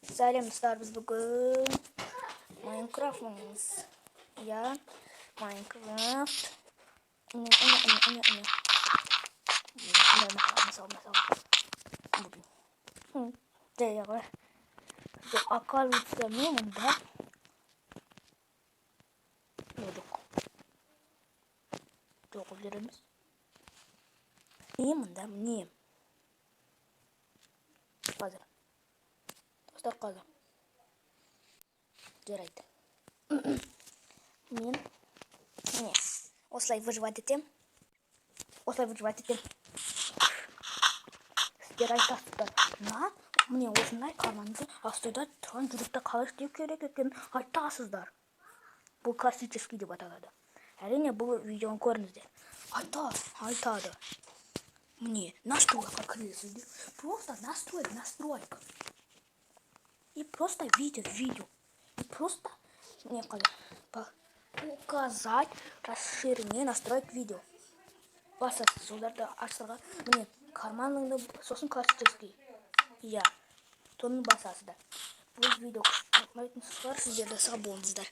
Сәлем, достар! Біз бүгін Майнкрафт ойнаймыз. Иә, Майнкрафт. Міне, міне, міне, міне, міне, міне, мысалы, мысалы, бүгін ғой. Оказывается, мен мұнда жоқ, жоқ, ол жер емес. Мен мында, міне, қазір, достар, қазір. Жарайды, мен, міне, осылай выживать етемін, осылай выживать етемін. Сіздер айтасыздар мына, міне, осындай карманды астында тұрған жүректі қалай істеу керек екенін айтасыздар. Бұл классический деп аталады. Әрине, бұл видеоны көріңіздер. Айтады, міне, настройка кіресіздер, просто настройка, настройка, и просто видео, видео, и просто не қалай показать расширение настроек видео басасыз. Соларды ашсаға, міне, карманыңды, сосын классический, иә, соны басасыздар. Бұл видео ұнайтын шығар сіздерде. Сау болыңыздар.